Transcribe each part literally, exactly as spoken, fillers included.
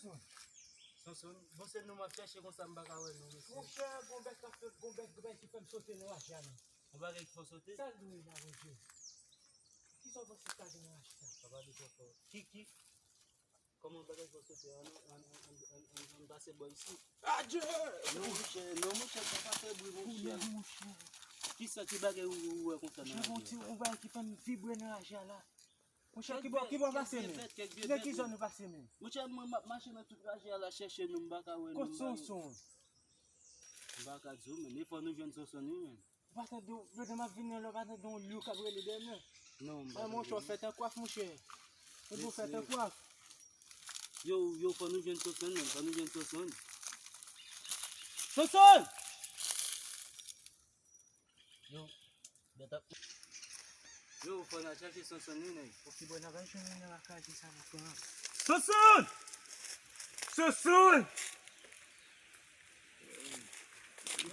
Sonson, bon, se nou m ap chèche konsa, m pa ka wè nou, mesye. Monchè, gon bèt k ap fè, gon bèt, gon bèt ki fè m sote nan raje a, non. Yon bagay ki fè w sote? Sa l dwe la, Bondye? Kisa w panse k ta gen nan raje sa? Papa, de fò fò. Ki, ki? Kòman bagay fò sote? Ann, ann, ann pase bò isit. Adye! Non, monchè, non, monchè, pa, pa fè bri, monchè. Kisa, ki bagay ou, ou wè konsa nan raje a? Jan yon ti, yon bagay ki fè m vibre nan raje a la. Monchè, ki bò, ki bò pase menm? Nan ki zòn nou pase menm? Monchè, mwen m ap mache nan tout raje a la chèche nou, m pa ka wè nou. Kot Sonson? M pa ka di w, men, e fò nou jwenn Sonson, wi, men. Ou pa tande, pandan m ap vini an la, ou pa tande yon lou k ap rele dèyè m nan? Non, m pa tande. Monchè, w fèt an kwaf, monchè. Epi w fèt an kwaf. Yo, yo, fò nou jwenn Sonson, men, fò nou jwenn Sonson. Sonson! Yo, bèt ap. Yo, fò n al chache Sonson, wi, nèg. Oke, bò, n a pral jwenn li nan lakay, se sa nou pran. Sonson! Sonson!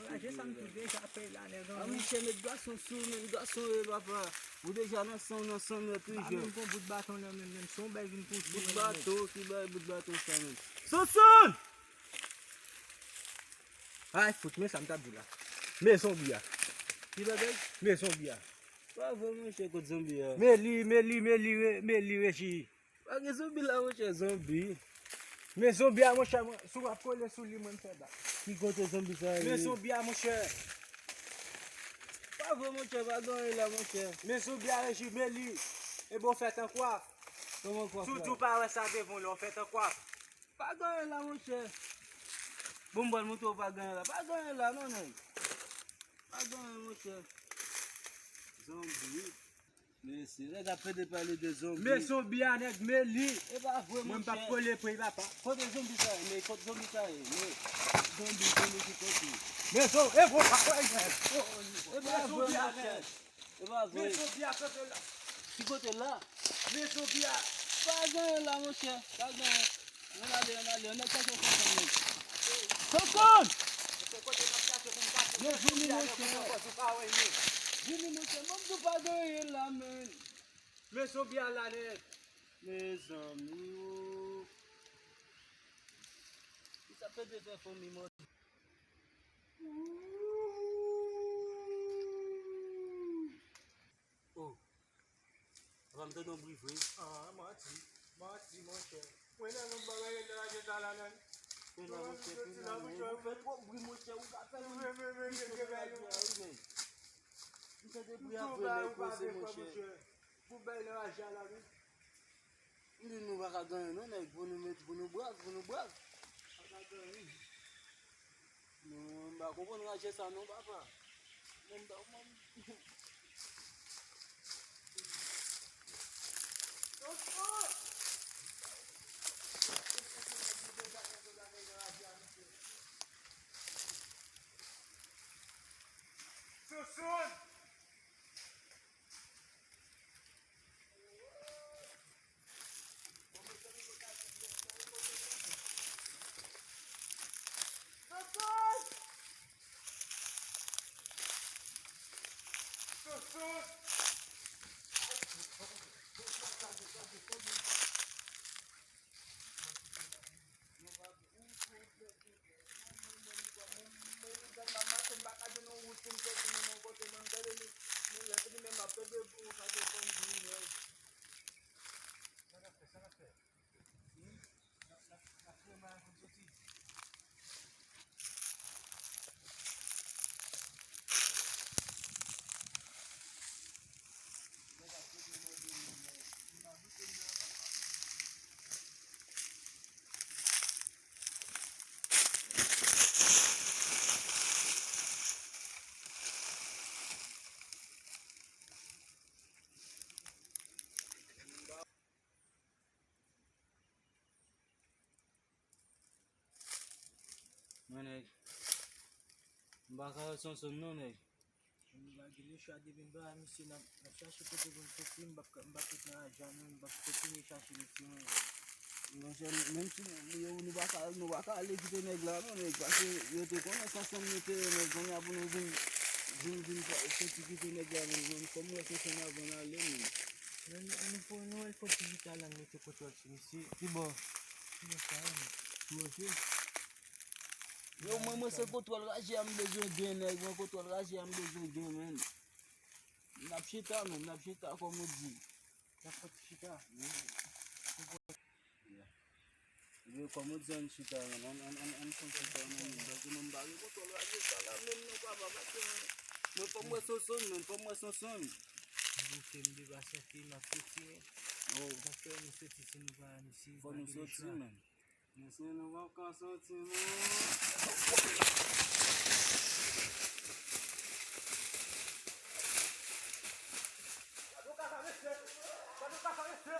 Raje sa m tou deja peye la, nèg. A, monchè, met gason sou, men gason, e papa. Ou deja nan san w, nan san mèt, wi, jèn. Pa menm gon bout baton nan men m, menm se yon bèl vin pou bout baton, ki bay bout baton sa, menm. Sonson! Ay, fout, men sa m t ap di w la. Men zonbi a. Ki bagay? Men zonbi a. Pa vre, monchè, kot zonbi a? Men li, men li, men li, re-, men li, Reji. Pa gen zonbi la, monchè, zonbi. Men zonbi a, monchè, mwen, si w ap kole sou li, mwen, m fè bak. Ki kote zonbi sa ye? Men zonbi a, monchè. Pa vre, monchè, pa gen anyen la, monchè. Men zonbi a, Reji, men li. E bon, fèt an kwaf. Kòman kwaf la? Si w di w pa wè sa devan w la, w fèt an kwaf. Pa gen anyen la, monchè. Bon, m pral montre w pa gen anyen la. Pa gen anyen la, non, nèg. Pa gen anyen, monchè. Zonbi. Mesye, nèg ap pede pale de zonbi. Men zonbi a, nèg, men li. E pa vre, monchè. Mwen, m p ap kole pou li, papa. Kote zonbi sa ye? Men kote zonbi sa ye? Men zonbi, zonbi ki kote? Men zonbi, e bon, pa kwè, nèg. E pa vre, monchè. E pa vre. Men zonbi a kanpe la. Ki kote l la? Men zonbi a. Pa gen anyen la, monchè. Pa gen anyen. Ann ale, ann ale. Ann al chache Sonson, men. Sonson! Yo, vini, monchè. Vini, monchè. Mwen, m di w pa gen anyen la, men. Men zonbi a la nèt. Mezanmi, o. Sa pede fè fanmi mò. Oh. Papa, m tande yon bri vre. Ah, manti. Manti, monchè. Mwen nan yon bagay nan raje sa la, nan. Fè la, monchè, fè la, men. Ou fè twòp bri, monchè. Ou ka fè bri. Men, men, men, men, men, men. M tande bri a vre, men, koze, monchè. Pou bay nan raje a la, men. M di nou pa ka gen anyen non, nèg, pou nou met, pou nou brav, pou nou brav. Pa ka gen anyen. Nou, m pa konprann raje sa non, papa. Mwen, m pa, mwen, Sousou! Mwen, nèg, m pa ka wè Sonson non, nèg. Nou pa gen lechwa depi m pa wè misye, n ap, n ap chache kote pou n soti, m p ap ka, m p ap sot nan raje a non, m p ap kontinye chache misye non. Monchè, menm si nou, nou, nou pa ka, nou pa ka ale kite nèg la non, nèg, paske yo te konnen sa sanm nou te ye, nèg, kounye a pou nou vin, vin, vin soti kite nèg la, menm, menm, kòm wè Sonson avan n ale, menm. Men, nou fò, nou al fè ti vit la, n mete kontwòl sou misye. Ki bò? Yo, mwen, mwen se kontwòl raje a m bezwen gen, nèg. Mwen kontwòl raje a m bezwen gen, menn. N ap chita, menn. N ap chita, kòm ou di. N ap fè ti chita. Ebyen, kòm ou di, ann chita, menn. Ann, ann, ann, ann fè chita, menn. Paske mwen m pa gen kontwòl raje sa la, menn, non, papa, paske mwen, mwen fò m wè Sonsonn, menn. Fò m wè Sonsonn. M bouke, m depase, m ap soti, menn. Oh. Paske nou soti, si nou pa, si nou pa gen chwa. Fò nou soti, menn. Mesye, nou p ap ka soti, non. Gade w kaka, mesye. Gade w kaka, mesye.